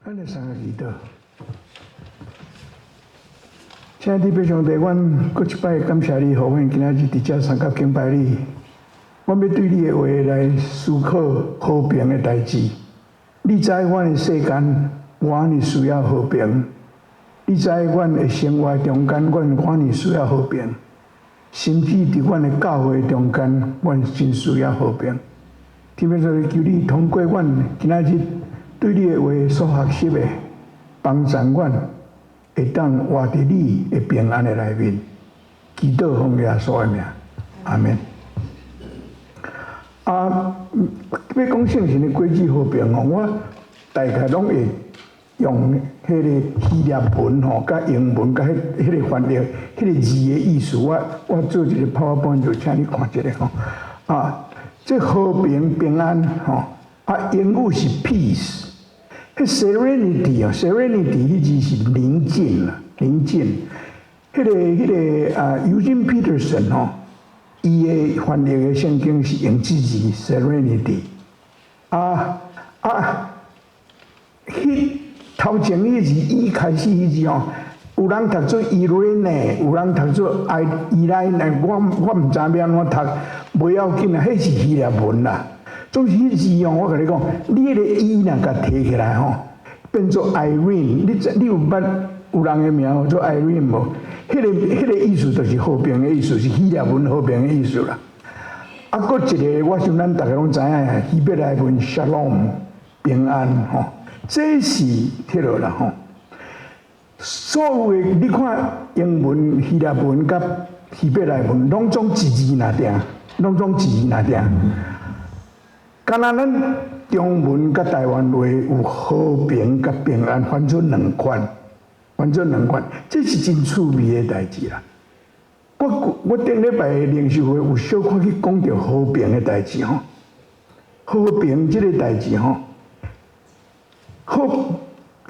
咱來三個祈禱。親愛的天父上帝，阮閣一擺感謝你，予阮今仔日佇遮相佮敬拜你。阮欲對你的話來思考和平的代誌。你知阮的世間，偌爾需要和平；你知阮的生活中間，阮偌爾需要和平。甚至佇阮的教會中間，阮真需要和平。天父上帝，求你通過阮今仔日對你的話所學習的，幫助阮會當活佇你的平安的內面。祈禱奉耶穌的名，阿們。啊，欲講聖神的果子和平吼，我大概攏會用彼个希臘文吼，佮英文佮彼个翻譯，彼个字的意思，我做一个 PowerPoint 就請你看一下吼。啊，這和平平安吼，啊，英語是 peace，彼 serenity 啊，serenity 彼字是寧靜啦，寧靜。彼个啊，Eugene Peterson 吼，伊的翻譯的聖經是用這字 serenity。啊啊，彼頭前彼字 E 開始彼字吼，有人讀做 Irene，有人讀做 I Irene，我毋知影欲按怎讀，無要緊啊，彼是希臘文啦。總是彼字哦，我共你講，你彼個 E 若共提起來吼，變做 Irene，你知你有捌有人的名叫做 Irene 無？彼个意思就是和平的意思，是希臘文和平的意思啦。啊，閣一个，我想咱逐家攏知影，希伯來文 Shalom 平安吼，這是彼落啦吼。所有的你看英文、希臘文佮希伯來文，攏總一字爾定，攏總一字爾定。敢若咱中文佮台灣話有和平佮平安分做兩款，分做兩款，這是真趣味的代誌啦。我頂禮拜的靈修會有小可去講著和平的代誌吼，和平這个代誌吼，好，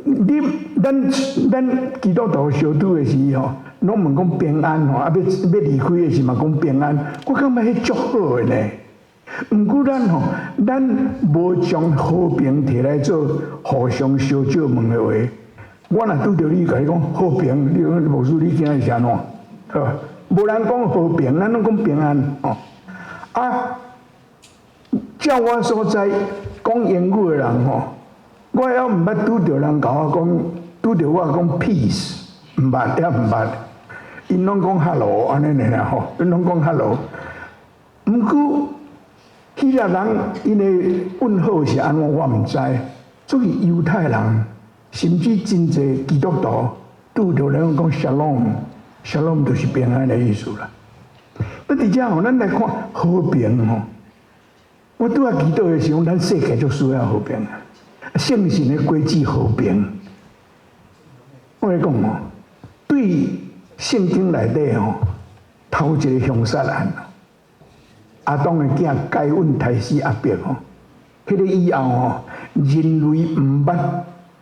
你咱咱基督徒相拄的時吼，攏問講平安吼，啊欲離開的時嘛講平安，我感覺彼足好的呢。毋過咱吼，咱無將和平提來做互相相借問的話，我若拄著你，共你講和平，你講牧師你今日是按怎？好，無人講和平，咱攏講平安吼。啊，照我所知，講英語的人吼，我猶毋捌拄著人共我講，拄著我講 peace，毋捌，猶毋捌。𪜶攏講 hello 按呢爾吼，𪜶攏講 hello。毋過希臘人𪜶的問候是按怎，我毋知。所以猶太人，甚至真濟基督徒，拄著人講 shalom，shalom 就是平安的意思啦。那佇遮吼，咱來看和平吼。我拄仔祈禱的時陣，咱世界就需要和平啊！聖神的果子和平。我來講吼，對聖經內底吼，頭一个兇殺案，亞當的囝該隱刣死亞伯吼，彼个以後吼，人類毋捌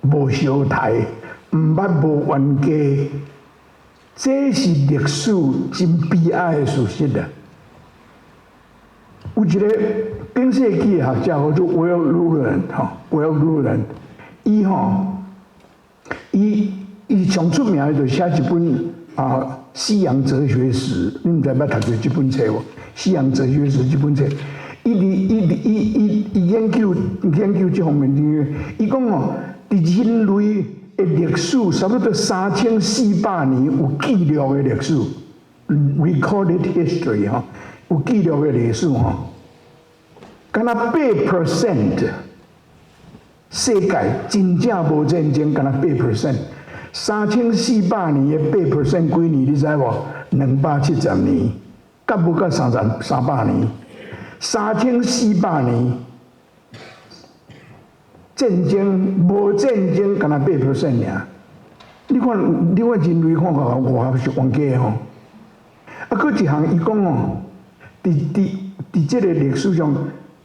無相刣，毋捌無冤家，這是歷史真悲哀的事實啊！有一个頂世紀的學者叫做 Will Durant 吼，Will Durant，伊吼，伊上出名的就寫一本啊《西洋哲學史》，你毋知捌讀過這本冊無？《西洋哲學史》這本冊，伊佇伊佇伊伊伊研究研究這方面，伊講哦，佇人類的歷史，差不多3400年有記錄的歷史，recorded history 吼，有記錄的歷史吼，敢若8% 世界真正無戰爭，敢若八 percent，三千四百年的八 percent 幾年？你知無？270年，甲無到三十三百年，三千四百年戰爭無戰爭，敢若八 percent 爾。你看，你看人類看看偌是冤家吼。啊，閣一項，伊講哦，佇這個歷史上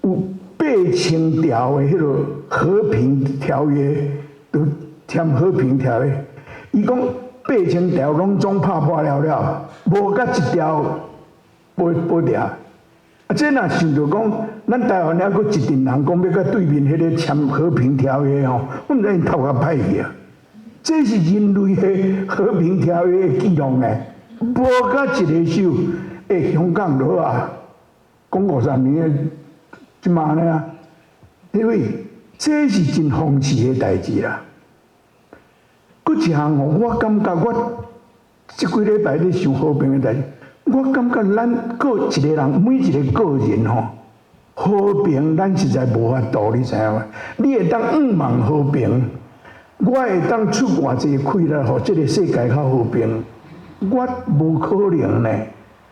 有8000條的彼个和平條約，都簽和平條約。伊講八千條攏總拍破了了，無佮一條保保牢。啊，這若想著講，咱台灣猶閣一陣人講欲佮對面彼个簽和平條約吼，我毋知𪜶頭殼歹去啊！這是人類的和平條約的記錄呢，無甲一个手，欸，香港就好啊，講50年的這馬按呢啊，因為這是真諷刺的代誌啦。閣一項吼，我感覺我這幾禮拜咧想和平的代誌，我感覺咱個一个人，每一个個人吼，和平咱實在無法度，你知影無？你會當向望和平，我會當出偌濟氣力，予這个世界較和平，我無可能呢。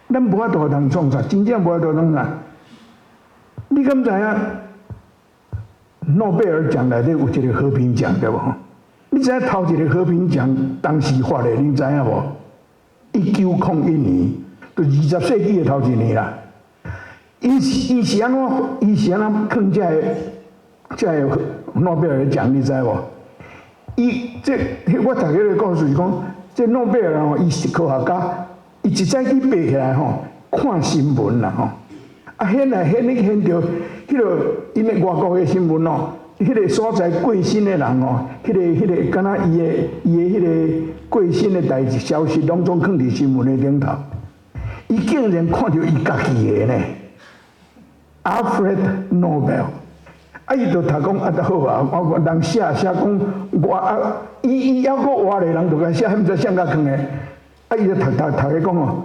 咱無法度通創啥，真正無法度通啥。你敢知影？諾貝爾獎內底有一个和平獎，對無？你知影頭一个和平獎當時發的，你知影無？1901年，就20世紀的頭一年啦。伊是按怎？伊是按怎囥這个諾貝爾獎？你知無？伊這我讀彼个故事是講，這諾貝爾吼，伊是科學家，伊一早起爬起來吼，看新聞啦吼。啊，顯來顯去顯著，彼个𪜶的外國的新聞哦，彼个所在過身的人哦，彼个敢若伊的彼个過身的代誌消息，攏總囥佇新聞的頂頭。伊竟然看著伊家己的呢，Alfred Nobel。啊，伊就讀講啊，好啊，我人寫寫講我啊，伊猶閣活咧，人就共寫，毋知啥甲囥的。啊，伊就讀讀讀咧講哦，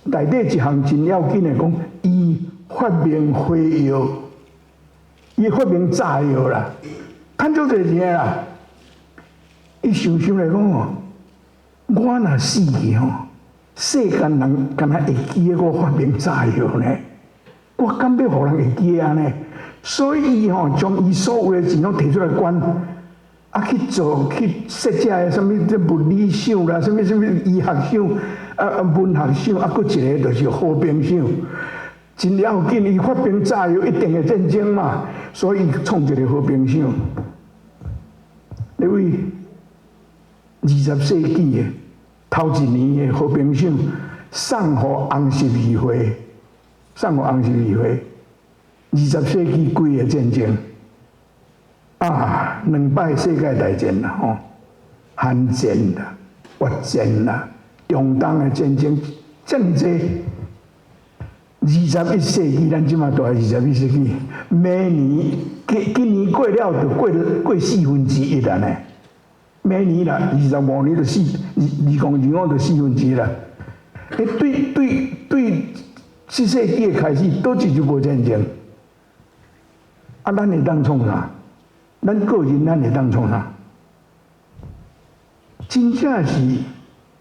內底一項真要緊的講，伊發明火藥，伊發明炸藥啦，趁足濟錢啦。伊想想來講哦，我若死去吼，世間人敢若會記得我發明炸藥呢？我敢欲予人會記得按呢？所以伊吼將伊所有的錢攏提出來捐，啊去做去設這个啥物這物理賞啦，啥物啥物醫學賞，啊文學賞，啊閣一个就是和平賞。真要緊，伊發明炸藥一定會戰爭嘛，所以創一个和平賞。因為20世紀的頭一年的和平賞送予紅十字會，送予紅十字會。20世紀幾個戰爭啊，兩擺世界大戰啦，吼，韓戰啦、越戰啦、中東的戰爭，遮爾濟。21世紀，咱這馬蹛佇21世紀，明年今今年過了就過1/4啦呢。明年啦，25年就四二2025就1/4啦。欸，對對對，這世紀的開始，佗一就無戰爭。啊，咱會當創啥？咱個人咱會當創啥？真正是，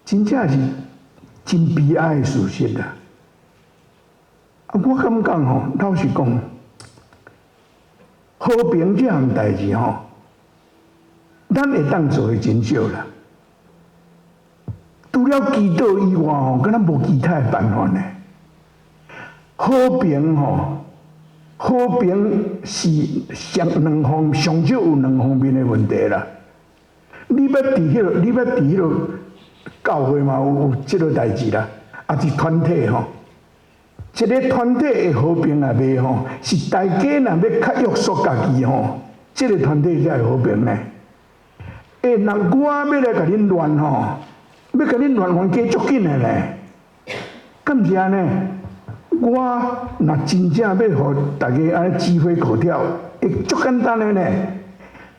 真正是真悲哀的事實啊！啊，我感覺吼，老實講，和平這項代誌吼，咱會當做的真少啦。除了祈禱以外吼，敢若無其他的辦法呢。和平吼，和平是上兩方上少有兩方面的問題啦。你捌佇彼个教會嘛有這个代誌啦，抑是團體吼。一个團體的和平也袂吼，是大家若欲較約束家己吼，這个團體才會和平呢。欸，若我欲來共恁亂吼，欲共恁亂冤家足緊的呢，敢毋是按呢？我若真正欲予大家按呢指揮口跳，會足簡單的呢。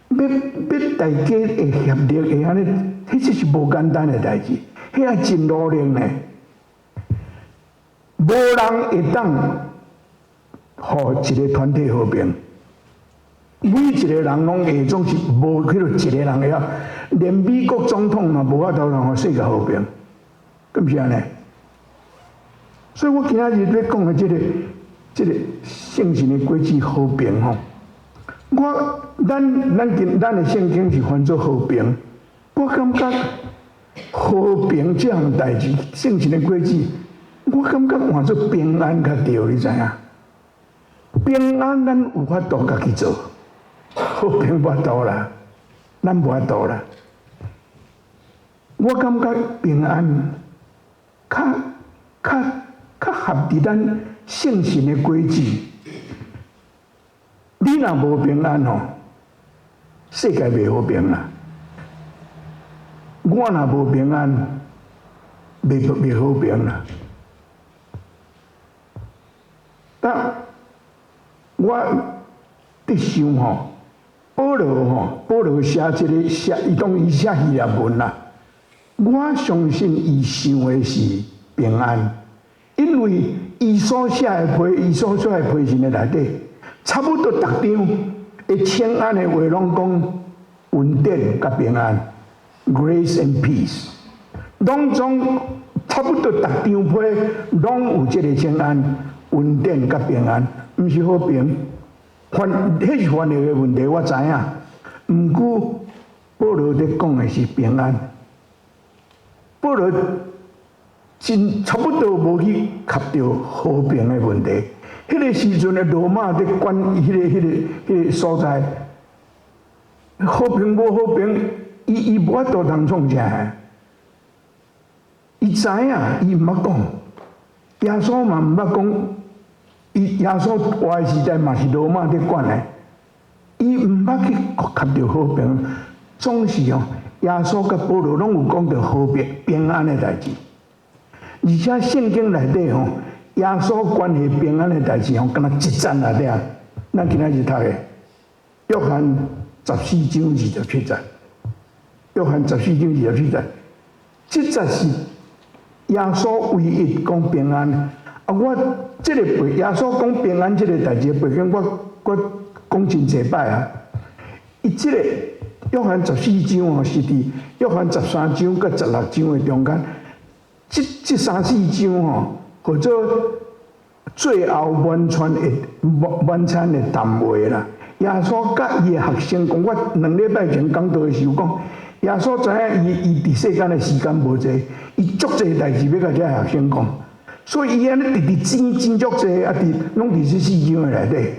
欲欲大家會協力會按呢，彼這是無簡單的代誌，彼愛真努力呢。無人會當予一个團體和平，每一个人攏會總是無彼個一个人會曉，連美國總統嘛無法度讓予世界和平，敢毋是按呢？所以我今仔日欲講的這个聖神的果子和平吼，我咱咱今咱的聖經是翻做和平，我感覺和平這項代誌，聖神的果子，我感覺換做平安較對，你知影？平安咱有法度家己做，和平無法度啦，咱無法度啦。我感覺平安較較合佇咱聖神的果子。你若無平安吼，世界袂和平啦。我若無平安，袂和平啦。但我佇想吼，保羅吼，保羅寫這个寫，伊當伊寫希臘文啦。我相信伊想的是平安，因為伊所寫的批，伊所寫的批信的內底，差不多逐張會請安的話攏講恩典佮平安，grace and peace，攏總差不多逐張批攏有這个請安、恩典佮平安，毋是和平。翻，彼是翻譯的問題，我知影。毋過保羅佇講的是平安。保羅真差不多無去及著和平的問題。彼个時陣的羅馬佇管彼个所在，和平無和平，伊無法度通創啥。伊知影，伊毋捌講，耶穌嘛毋捌講。伊耶穌活的時代嘛是羅馬佇管的，伊毋捌去及著和平，總是哦，耶穌佮保羅攏有講著和平平安的代誌，而且聖經內底吼，耶穌關係平安的代誌吼，敢若一節內底啊，咱今仔日讀的，約翰十四章二十七節，約翰十四章二十七節，這節是耶穌唯一講平安。啊，我這个背耶穌講平安這个代誌的背景，我講真濟擺啊。伊這个約翰十四章哦，是佇約翰十三章佮十六章的中間，這三四章吼，號做最後晚餐的談話啦。耶穌佮伊的學生講，我2禮拜前講道的時候講，耶穌知影伊佇世間的時間無濟，伊足濟代誌欲共這學生講。所以伊按呢直直剪剪足濟，啊，佇攏佇這四章的內底。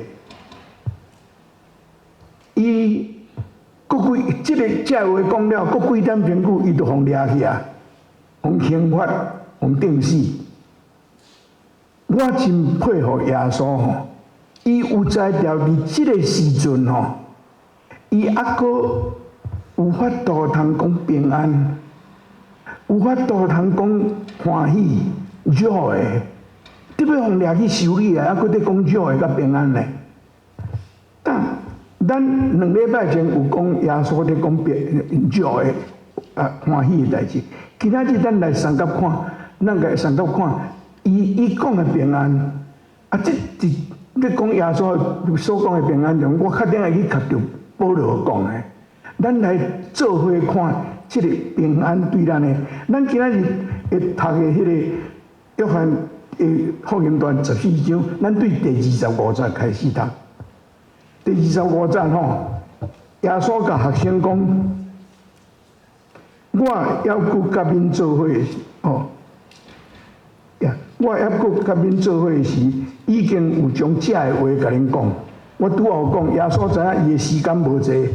伊閣幾這个這話講了，閣幾點鐘久，伊就予掠去啊，予刑罰，予釘死。我真佩服耶穌吼，伊有才調佇這个時陣吼，伊猶閣有法度通講平安，有法度通講歡喜。joy，你欲予掠去修理啊，猶閣佇講 joy 佮平安呢？但咱2禮拜前有講耶穌佇講平 joy 啊歡喜的代誌，今仔日咱來相佮看，咱來相佮看，伊講的平安，啊，這是咧講耶穌所講的平安中，我確定會去及著保羅講的。咱來做伙看這个平安對咱的，咱今仔日會讀的彼个約翰的福音傳十四章，咱對第二十五節開始讀。第二十五節吼，耶穌共學生講：我猶閣佮恁做伙時，哦，呀，我猶閣佮恁做伙時，已經有將這个話共恁講。我拄仔有講，耶穌知影伊的時間無濟，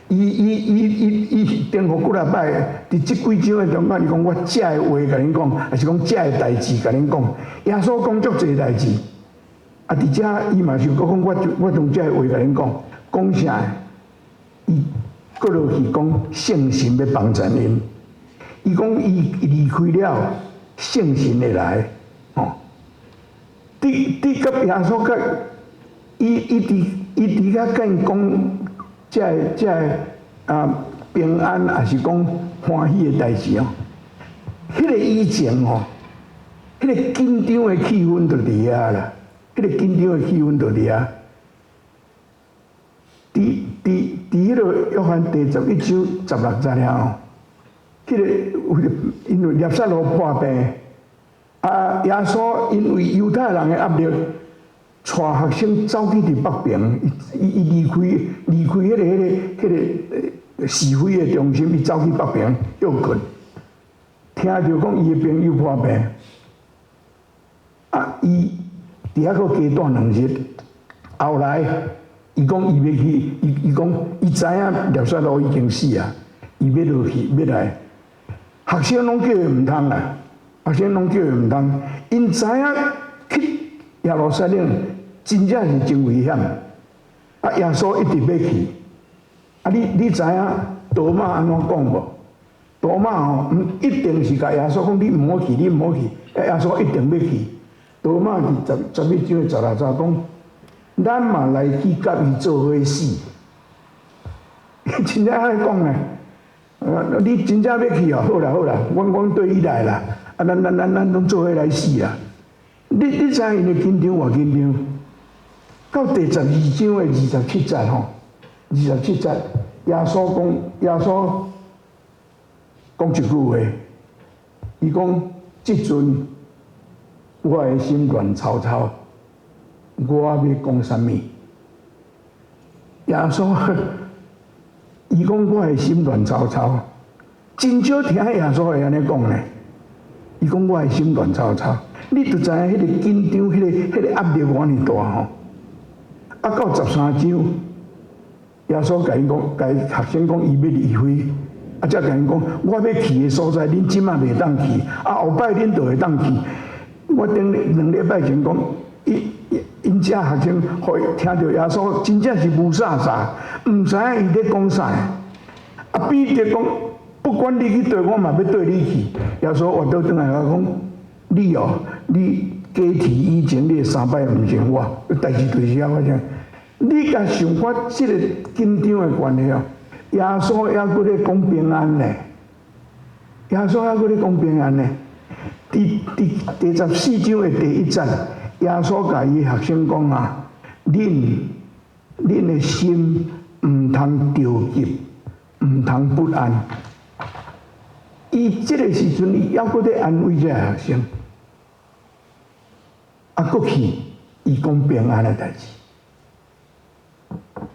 伊顛覆幾若擺，佇這幾章的中間，伊講我這个話共恁講，抑是講這个代誌共恁講。耶穌講足濟代誌，啊，佇遮伊嘛是閣講我將這个話共恁講，講啥？伊閣落去講聖神欲幫贊𪜶。伊講伊離開了，聖神會來，吼。佇佮耶穌佮伊佇遐佮𪜶講這个啊平安，抑是講歡喜的代誌哦。彼个以前吼，彼个緊張的氣氛就佇遐啦，彼个緊張的氣氛就佇遐。佇彼个約翰第十一章十六節遐吼，彼个因為拉撒路破病，啊，耶穌因為猶太人的壓力，帶學生走去佇北爿，伊離開彼個是非的中心，伊走去北爿歇睏。聽著講伊的朋友破病，啊，伊佇遐閣加蹛2日，後來伊講伊欲去，伊講伊知影拉撒路已經死啊，伊欲落去欲來，學生攏叫伊毋通啦，學生攏叫伊毋通，𪜶知影去耶路撒冷真正是真危險。啊，耶穌一直欲去。啊，你知影多馬按怎講無？多馬吼，毋一定是共耶穌講，你毋好去，你毋好去。啊，耶穌一定欲去。多馬佇11章的16節講，咱嘛來去佮伊做伙死。真正按呢講呢？你真正欲去哦？好啦好啦，阮綴你來啦。啊，咱攏做伙來死啦！你知影𪜶的緊張偌緊張？到第12章的二十七節吼，二十七節，耶穌講一句話，伊講：這陣我的心亂糟糟，我欲講啥物？耶穌，伊講我的心亂糟糟，真少聽耶穌會按呢講呢。伊講我的心亂糟糟，你就知影彼個緊張、彼個壓力偌爾大吼。啊，到13章，耶穌共𪜶講，共學生講，伊欲離開，啊，才共𪜶講，我欲去的所在，恁這馬袂當去，啊，後擺恁就會當去。我頂2禮拜前講，𪜶這學生予聽著耶穌，真正是霧煞煞，毋知影伊咧講啥。啊，彼得講，不管你去佗，我嘛欲綴你去。耶穌倚倒轉來共講，你哦，你雞啼以前，你會三擺毋認我，代誌就是遐發生。你共想看這个緊張的關係哦，耶穌猶閣咧講平安呢，耶穌猶閣咧講平安呢。佇第14章的第一節，耶穌共伊學生講啊，恁的心毋通著急，毋通不安。伊這个時陣，伊猶閣咧安慰這个學生。啊，閣去伊講平安的代誌。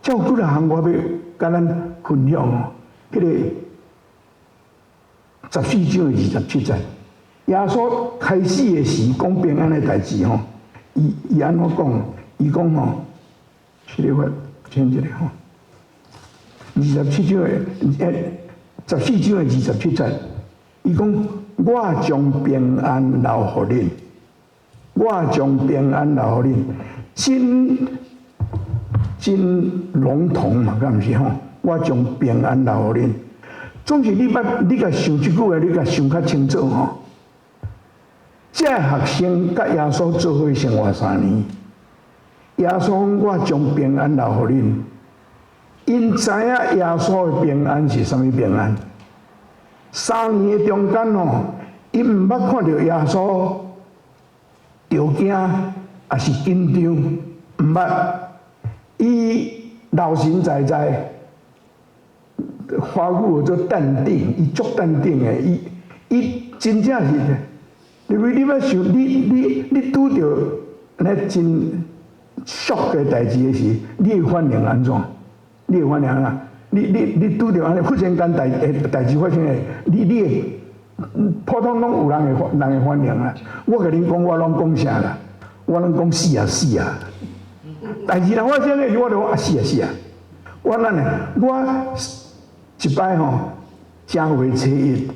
這有幾若項我欲共咱分享哦，彼个十四章的二十七節，耶穌開始的時講平安的代誌吼，伊按怎講？伊講吼，這个我先一下吼，二十七章的十四章的二十七節，伊講我將平安留予恁，我將平安留予恁，真真籠統嘛，敢毋是吼？我將平安留予恁，總是你捌你共想這句話，你共想較清楚吼。這學生佮耶穌做伙生活3年，耶穌講我將平安留予恁，𪜶知影耶穌的平安是啥物平安？3年的中間吼，𪜶毋捌看著耶穌著驚，抑是緊張，毋捌。伊老神在在，華語叫做淡定，伊足淡定的，伊真正是，因為你欲想，你拄著按呢真 shock 的代誌的時，你會反應按怎？你會反應按怎？你拄著按呢忽然間代誌發生的，你會普通攏有人會反應啦。我共恁講，我攏講啥啦？我攏講死啊死啊！代誌若發生的時，我就講啊死啊死啊！我咱呢，我一擺吼，正月初一，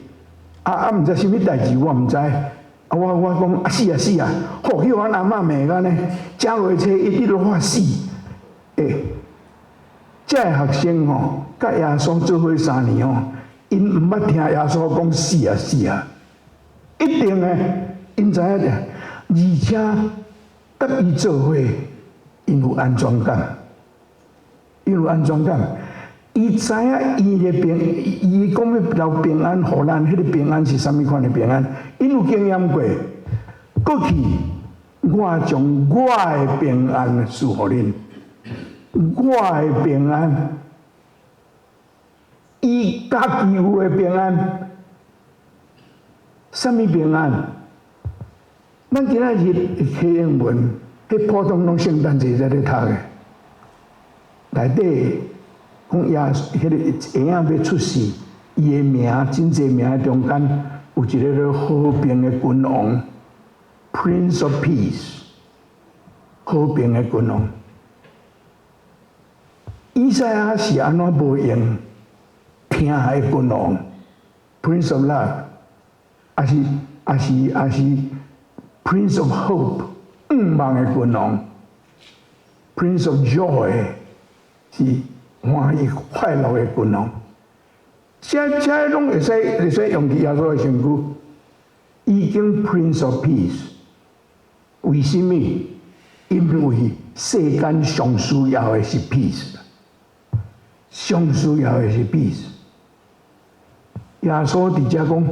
啊啊，毋知啥物代誌，我毋知。啊，我講啊死啊死啊！吼，予阮阿嬤罵按呢，正月初一你都發死。欸，這个學生吼，佮耶穌做伙三年吼，𪜶毋捌聽耶穌講死啊死啊，一定的，𪜶知影著，而且佮伊做伙，𪜶有安全感，𪜶有安全感。伊知影伊的平，伊講欲留平安予咱，彼個平安是啥物款的平安？𪜶有經驗過。過去我將我的平安賜予恁，我的平安，伊家己有的平安，啥物平安？咱今仔日彼英文，彼普通攏聖誕節才咧讀的，內底講耶彼個嬰仔欲出世，伊的名真濟名中間有一个叫和平的君王，Prince of Peace，和平的君王。以賽亞是按怎無用疼愛的君王，Prince of Love，抑是 Prince of Hope，向望的君王，Prince of Joy，是歡喜快樂的君王。這攏會使用佇耶穌的身軀，已經 Prince of Peace。為什麼？因為世間上需要的是 peace，上需要的是 peace。耶穌佇遮講，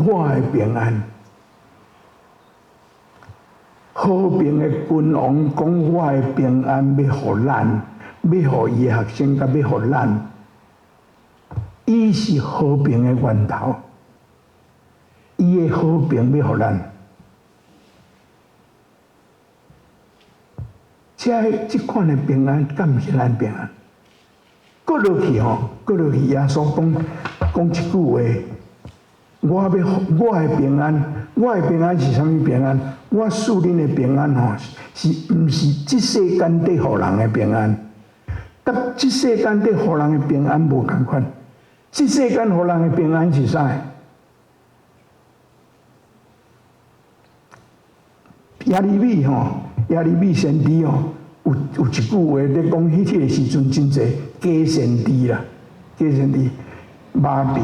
我的平安，和平的君王講我的平安欲予咱，欲予伊的學生，佮欲予咱。伊是和平的源頭，伊的和平欲予咱。這款的平安，敢毋是咱平安？閣落去吼，閣落去，耶穌講一句話：我欲我的平安，我的平安是啥物平安？我賜恁的平安吼，是毋是這世間佇予人的平安？佮這世間佇予人的平安無仝款。這世間予人的平安是啥？耶利米吼，耶利米先知吼，有一句話咧講，彼個時陣真濟假先知啦，假先知麻痹。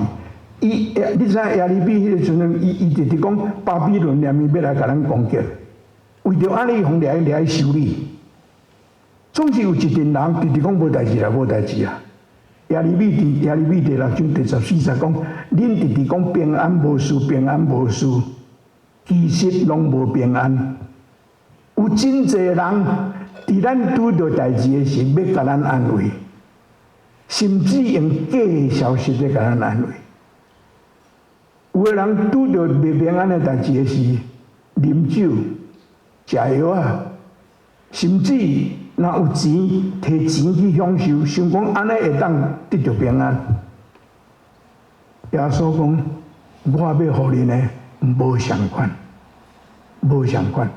伊，你知影耶利米彼個時陣，伊直直講巴比倫連伊欲來共咱攻擊，為著按呢，予掠掠去修理。總是有一陣人直直講無代誌啦，無代誌啊。耶利米佇耶利米第六章第十四節講，恁直直講平安無事，平安無事，其實攏無平安。有真濟人佇咱拄著代誌的時，欲共咱安慰，甚至用假的消息咧共咱安慰。有的人拄著袂平安的代誌的時，啉酒、食藥仔，甚至若有錢，提錢去享受，想講按呢會當得著平安。耶穌講：我欲予恁的無仝款，無仝款。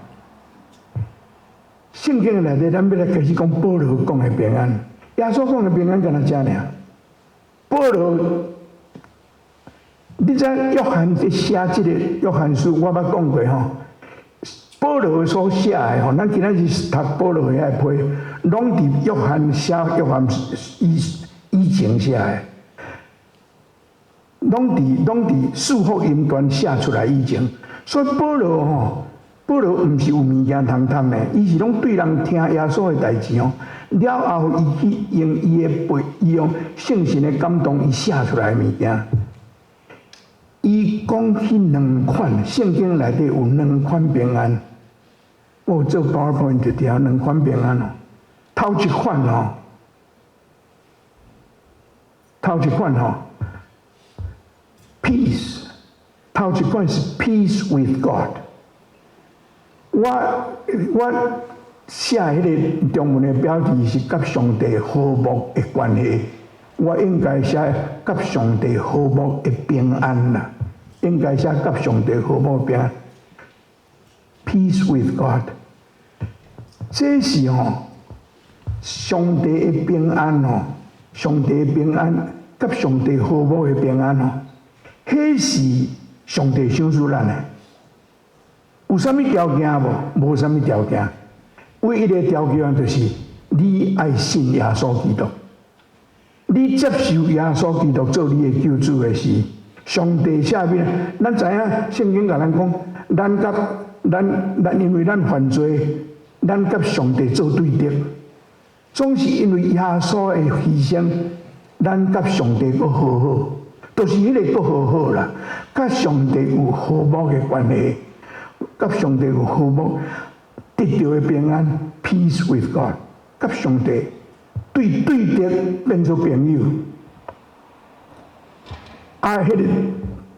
聖經內底，咱欲來開始講保羅講的平安。耶穌講的平安，敢若這爾。保羅，你知約翰佇寫這個約翰書，我捌講過吼。保羅所寫的吼，咱今仔日讀保羅遐個批，攏佇約翰寫約翰以前寫的，攏佇四福音傳寫出來以前。所以保羅吼，保羅毋是有物件通通的，伊是攏對人聽耶穌的代誌吼，了後伊去用伊的筆，伊用聖神的感動，伊寫出來的物件。伊講彼兩款，聖經內底有兩款平安。我做 PowerPoint 就對，兩款平安哦。頭一款吼，頭一款吼，peace，頭一款是 peace with God。我寫彼個中文的標題是佮上帝和睦的關係，我應該寫佮上帝和睦的平安啦，應該寫佮上帝和睦平安，peace with God。這是吼上帝的平安吼，上帝的平安佮上帝和睦的平安吼，彼是上帝賞賜咱的。有啥物條件無？無啥物條件。唯一的條件就是你愛信耶穌基督。你接受耶穌基督做你的救主的時，上帝下面，咱知影聖經共咱講，咱佮咱咱因為咱犯罪，咱佮上帝做對敵，總是因為耶穌的犧牲，咱佮上帝閣和好，就是彼個閣和好啦，佮上帝有和睦的關係，佮上帝有和睦，得著的平安，peace with God，佮上帝對對敵變做朋友。啊，彼個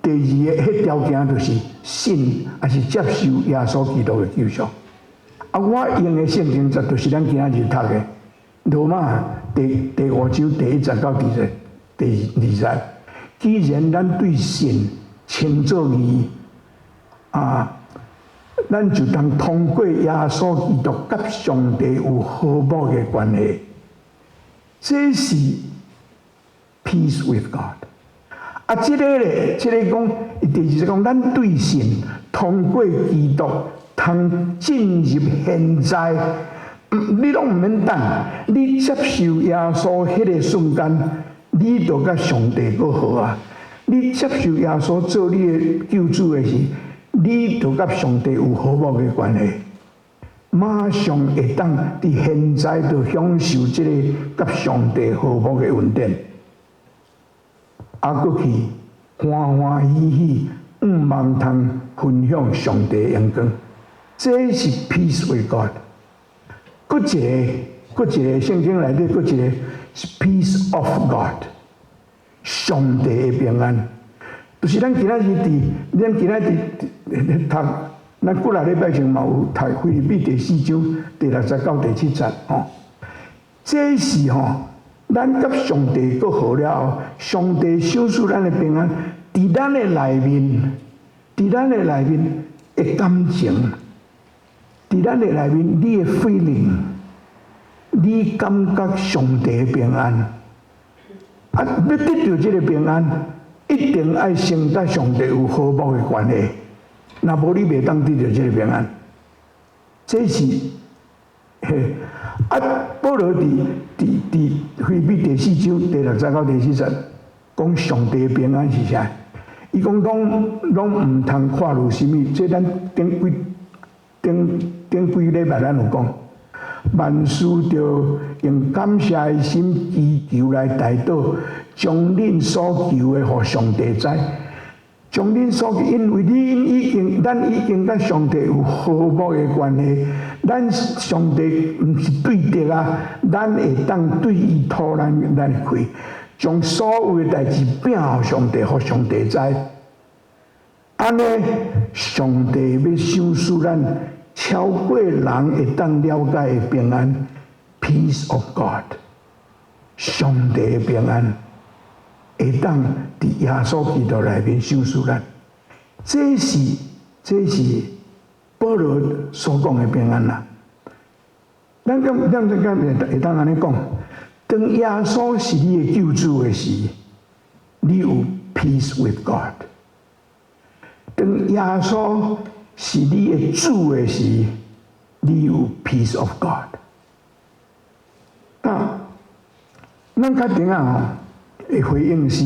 第二个彼條件就是信，抑是接受耶穌基督的救贖。啊，我用的聖經節就是咱今仔日讀的羅馬第五章第一節到第二第二節。既然咱對神稱做義啊，咱就當通過耶穌基督佮上帝有和睦的關係。這是 peace with God。啊，這個咧，這個講，第二節講，咱對神通過基督，通進入現在，你攏毋免等，你接受耶穌彼个瞬間，你就佮上帝閣和啊！你接受耶穌做你的救主的時，你就佮上帝有和睦的關係，馬上會當佇現在就享受這个佮上帝和睦的恩典，啊，閣去歡歡喜喜，向望通分享上帝的榮光，這是 peace with God。閣一个，閣一个聖經內底閣一个是 peace of God，上帝的平安。就是咱今仔日佇，咱今仔日佇讀，咱幾若禮拜前嘛有讀腓立比第四章第六節到第七節吼。這是吼，咱佮上帝閣和了後，上帝賞賜咱的平安，佇咱的內面，佇咱的內面的感情。佇咱的內面，你的 feeling，你感覺上帝的平安，啊，欲得著這个平安，一定愛先佮上帝有和睦的關係，若無你袂當得著這个平安。這是嘿，啊，保羅佇腓立比第四章第六節到第七節，講上帝的平安是啥？伊講攏攏毋通掛慮啥物，這咱頂幾頂頂幾禮拜咱有講，萬事著用感謝的心祈求來代禱，將恁所求的予上帝知。將恁所求，因為恁已經，咱已經佮上帝有和睦的關係，咱上帝毋是對敵啊，咱會當對伊吐咱咱的氣，將所有的代誌稟予上帝，予上帝知。按呢，上帝欲賞賜咱超過人會當了解的平安，Peace of God，上帝的平安會當佇耶穌基督內面賞賜咱。這是保羅所講的平安啦。咱敢會當按呢講？當耶穌是你的救主的時，你有 peace with God；當耶穌是你的主的時，你有 peace of God。啊，咱較頂仔吼的回應是，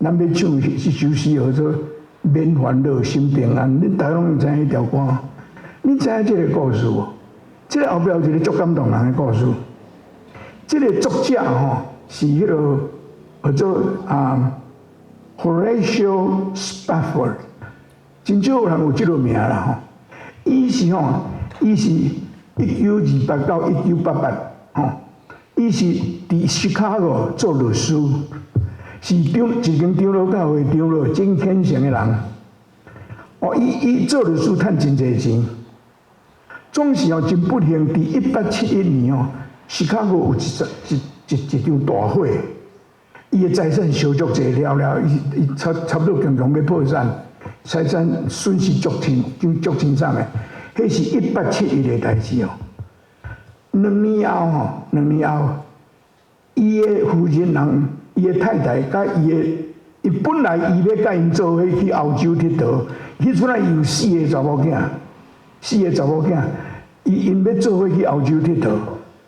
咱欲唱這首詩號做《免煩惱心平安》，恁大家攏知影彼條歌？你知影這个故事無？這个後壁有一个足感動人的故事。這个作者吼是彼个號做啊 Horatio Spafford，真少人有這个名啦吼。伊是1928到1988吼，伊是佇芝加哥做律師，是長一間長老教會長老真虔誠的人。哦，伊做律師趁真濟錢，總是哦真不幸，佇1871年哦，芝加哥有一一一一場大火，伊的財產燒足濟了了，伊差不多強強欲破產，財產損失足深，足凄慘的。彼是一八七一的代誌哦。兩年後吼，兩年後，伊的夫人人，伊的太太佮伊的，伊本來伊欲佮𪜶做伙去歐洲𨑨迌，彼陣仔伊有四个查某囝，四个查某囝，伊𪜶欲做伙去歐洲𨑨迌。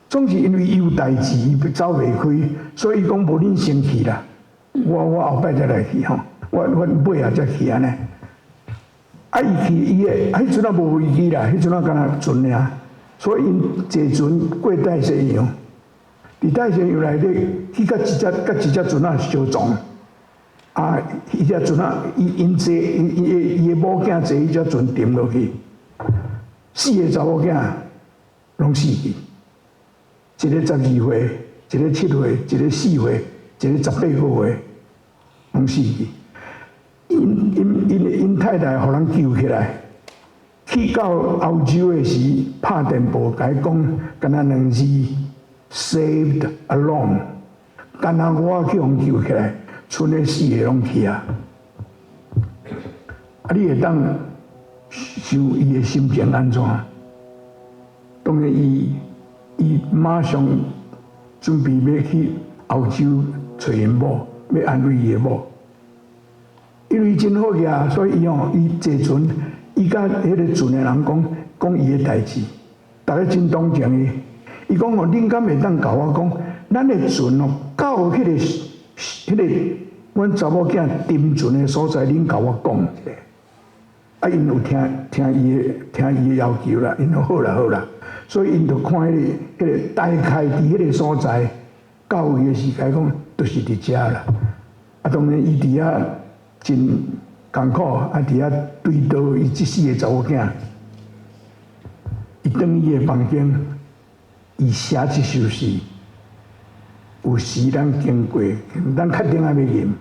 總是因為伊有代誌，伊走袂開，所以伊講無恁先去啦，我後擺才來去吼，我尾仔才去按呢。啊，伊去伊的，彼陣仔無飛機啦，彼陣仔敢若船爾，所以𪜶坐船過大西洋，佇大西洋內底去佮一隻船仔相撞，啊，彼隻船仔，伊𪜶坐伊伊伊的某囝坐彼隻船沉落去，四個查某囝攏死去。一个12歲，一个7歲，一个4歲，一个18個月，攏死去。𪜶太太予人救起來，去到歐洲的時，拍電報共伊講，敢若兩字 “saved alone”，敢若我去予救起來，賰彼四个攏去啊！啊，你會當想伊的心情按怎？當然，伊馬上準備欲去歐洲揣𪜶某，欲安慰伊的某。因為真好額，所以伊吼，伊坐船，伊佮彼个船的人講講伊的代誌，逐家真同情伊。伊講哦，恁敢會當共我講，咱的船哦，到彼個阮查某囝沉船的所在，恁共我講一下。啊，𪜶有聽伊的要求啦，𪜶講好啦好啦，所以𪜶就看彼個大概佇彼個所在，到位的時間講，就是佇遮啦。啊，當然伊佇遐真艱苦，啊，佇遐對倒伊這四個查某囝，伊轉伊的房間，伊寫這首詩。有時咱經過，咱確定愛欲吟。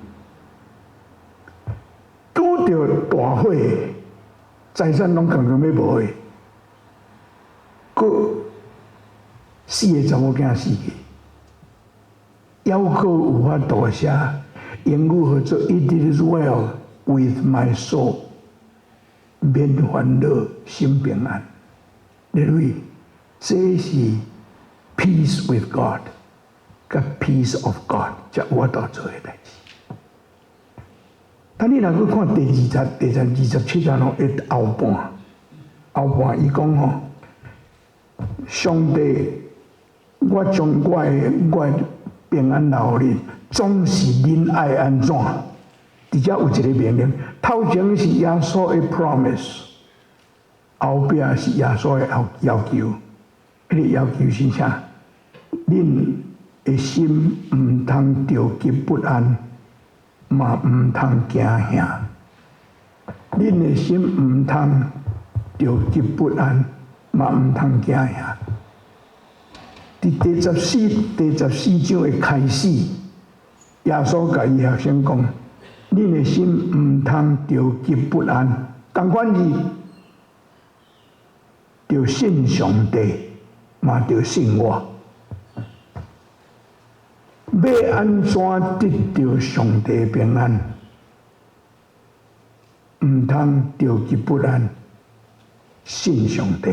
拄著大火，財產攏共共欲無去，閣四個查某囝死去，猶閣有法度寫英語號做 It is well with my soul，免煩惱，心平安。認為這是 peace with God，佮 peace of God，才有法度做的代誌。但你若閣看第二節、第十27節吼，的後半，後半伊講吼，上帝，我將我的平安留予恁，總是恁愛按怎？佇遮有一個命令，頭前是耶穌的 promise，後壁是耶穌的要求。彼個要求是啥？恁的心毋通著急不安，嘛毋通驚嚇。恁的心毋通著急不安，嘛毋通驚嚇。佇第14章的開始，耶穌共伊學生講：恁的心毋通著急不安，仝款字，著信上帝，嘛著信我。欲按怎得著上帝平安？毋通著急不安，信上帝，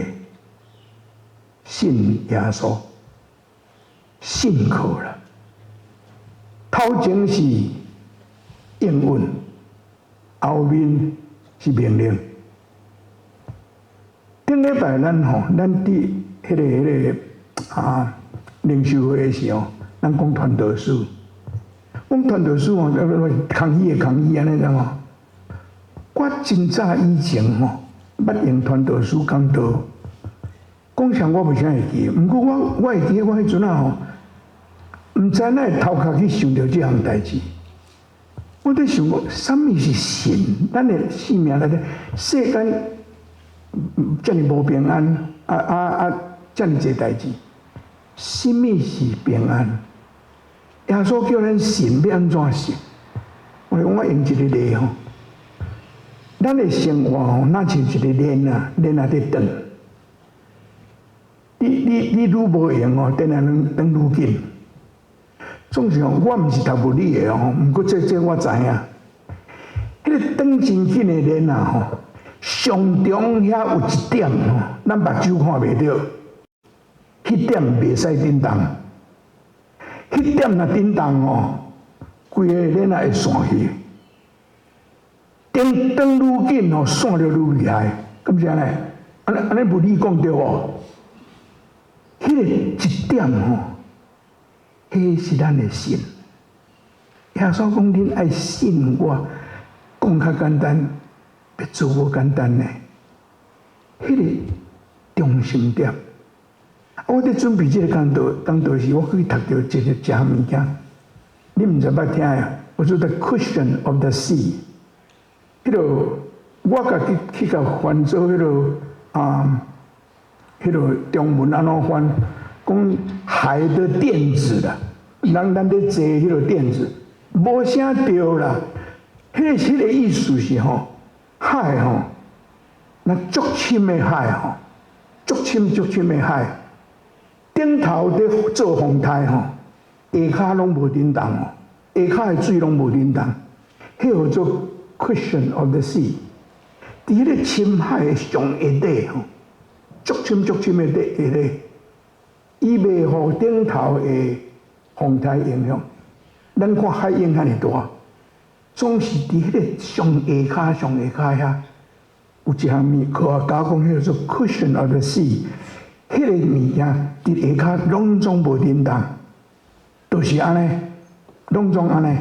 信耶穌，信靠啦。頭前是應允，後面是命令。頂禮拜咱吼，咱佇彼個靈修會的時候，咱講傳道書，講傳道書吼，空虛的空虛按呢樣吼。我真早以前吼，捌用傳道書講道，講啥我袂啥會記，毋過我會記，我彼陣仔吼，毋知哪會頭殼去想著這項代誌。我佇想講，啥物是信？咱的生命內底，世間遮爾無平安，遮爾濟代誌，啥物是平安？耶穌叫咱信，欲按怎信？我講我用一個例吼，咱的生活吼，若像一個鏈仔，鏈仔佇轉。你愈無閒哦，電仔轉轉愈緊。總是吼，我毋是讀物理的吼，毋過這我知影。彼個轉真緊的鏈仔吼，上中遐有一點吼，咱目睭看袂著，彼點袂使振動。彼點若振動吼，規個鏈仔會散去。轉轉愈緊吼，散著愈厲害，敢是按呢？按呢物理講對無？彼個一點吼，彼是咱的信。耶穌講：恁愛信我，講較簡單，欲做無簡單呢。彼個中心點。我佇準備這個講道時，我去讀著一個食物件，你毋知捌聽呀？我說 The Cushion of the Sea。彼個我家己去共翻做彼個中文按怎翻？講海的墊子啦，咱咧坐彼個墊子，無啥對啦。彼個意思是吼，海吼，若足深的海吼，足深足深的海，頂頭佇做風颱吼，下跤攏無振動哦，下跤的水攏無振動，彼號做 cushion of the sea。佇彼個深海的上下底吼，足深足深的底下底，伊袂予頂頭的風颱影響。咱看海湧遐爾大，總是佇彼個上下跤上下跤遐，有一項物科學家講，彼個做 cushion of the sea。彼个物件佇下跤攏總無振動，就是按呢，攏總按呢。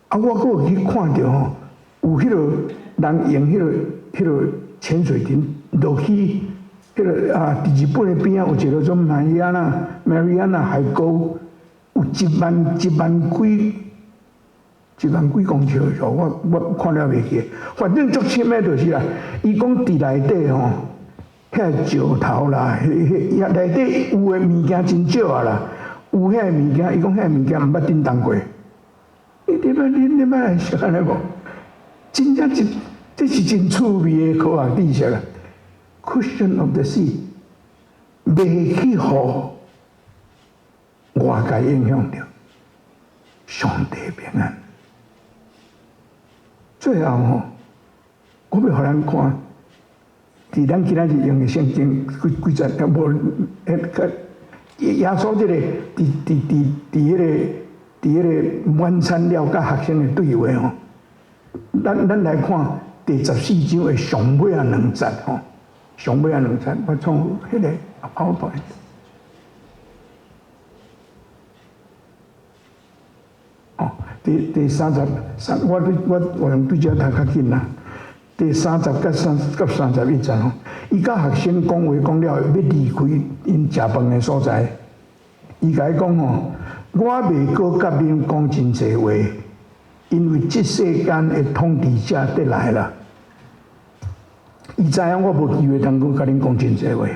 啊，我閣有去看著吼，有彼个人用彼个潛水艇落去，彼个啊，佇日本的邊仔有一個做馬里亞納、馬里亞納海溝，有一萬幾公尺，我看了袂記，反正足深的就是啦。伊講佇內底吼，遐石頭啦，彼彼內底有的物件真少啊啦，有遐个物件，伊講遐个物件毋捌振動過。你捌來想按呢無？真正真，這是真趣味的科學知識啊！Cushion of the sea，袂去予外界影響著，上帝平安。最後吼，我欲予咱看，佇咱今仔日用的聖經幾幾節，無彼個耶穌這個佇彼個晚餐了，佮學生的對話吼，咱來看第十四章的上尾仔兩節吼，上尾仔兩節，我創彼個 PowerPoint。哦，第三十三，我用對這讀較緊啦。第三十佮三佮31節吼，伊佮學生講話講了，欲離開𪜶食飯的所在，伊共伊講吼，我袂閣佮恁講真濟話，因為這世間的統治者得來啦。伊知影我無機會通閣佮恁講真濟話。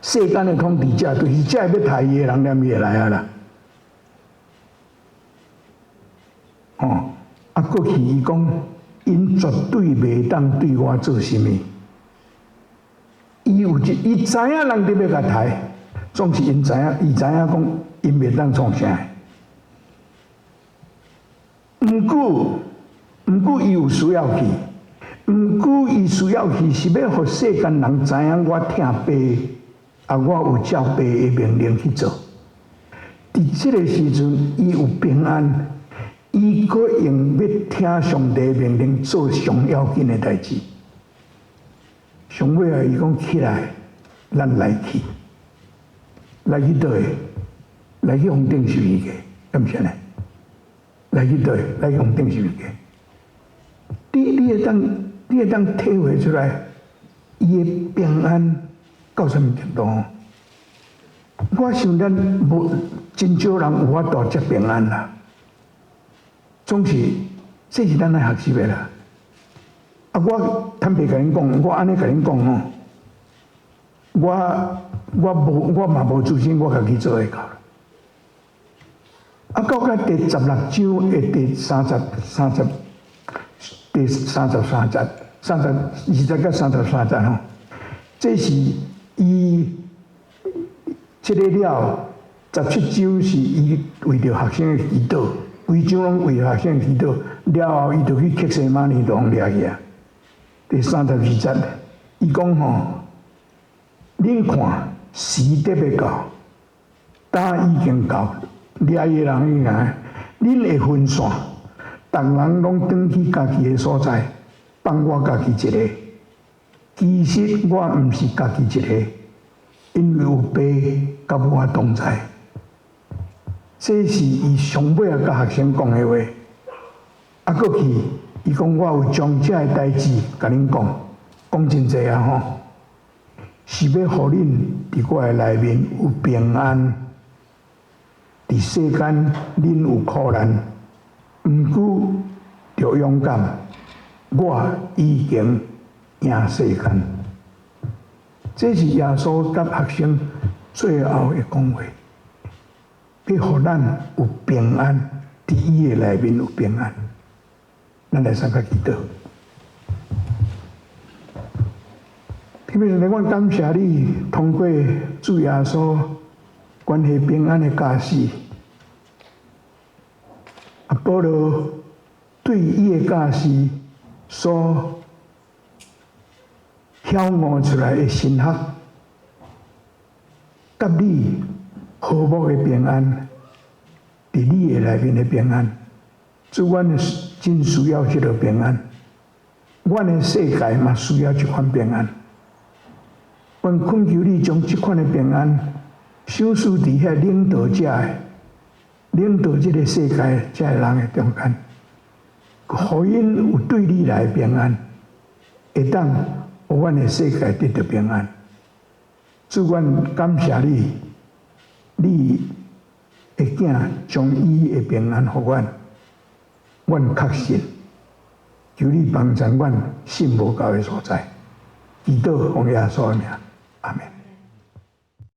世間的統治者就是這個欲刣伊的人，連伊會來啊啦。吼，啊，過去伊講，𪜶絕對袂當對我做啥物。伊有一，伊知影人佇欲共刣，總是𪜶知影，伊知影講，𪜶袂當創啥。毋過，伊有需要去，毋過伊需要去是欲予世間人知影我疼爸，啊，我有照爸的命令去做。佇這个時陣，伊有平安，伊閣用欲聽上帝命令做上要緊的代誌。上尾啊，伊講起來，咱來去，來去佗位？來去予釘十字架，敢毋是按呢？來去佗位？來去予釘十字架。你會當體會出來，伊的平安到啥物程度？我想咱無真少人有法度遮平安啦。總是，這是咱愛學習的啦。啊，我坦白共恁講，我按呢共恁講吼，我嘛無自信，我家己做會到。啊，到到第十六章的第三十三節、32節佮33節吼，這是伊這个了17章是伊為著學生的祈禱，規章攏為學生祈禱，了後伊就去客西馬尼就予掠去啊。第三十二節，伊講吼，恁看時得欲到，今已經到，掠伊的人已經來，恁會分散，逐人攏轉去家己的所在，放我家己一个。其實我毋是家己一个，因為有爸佮我同在。這是伊上尾仔佮學生講的話。啊，過去伊講我有將這个代誌共恁講，講真濟啊吼，是欲予恁佇我的內面有平安。佇世間恁有苦難，毋過著勇敢，我已經贏世間。這是耶穌佮學生最後的講話，欲予咱有平安，佇伊的內面有平安。咱來三個祈禱。天父上帝，我感謝你，通過主耶穌關係平安的教示。啊，保羅對伊的教示所曉悟出來的神學，佮你和睦的平安，佇你的內面的平安，主，阮真需要這個平安，阮的世界嘛需要這款平安。阮懇求你將這款的平安賞賜佇遐領導者的領導這个世界這个人的中間，予𪜶有對你來的平安，會當予阮的世界得著平安。主，阮感謝你，你的囝將伊的平安予阮，阮確信，求你幫助阮信無夠的所在。祈禱奉耶穌的名，阿門。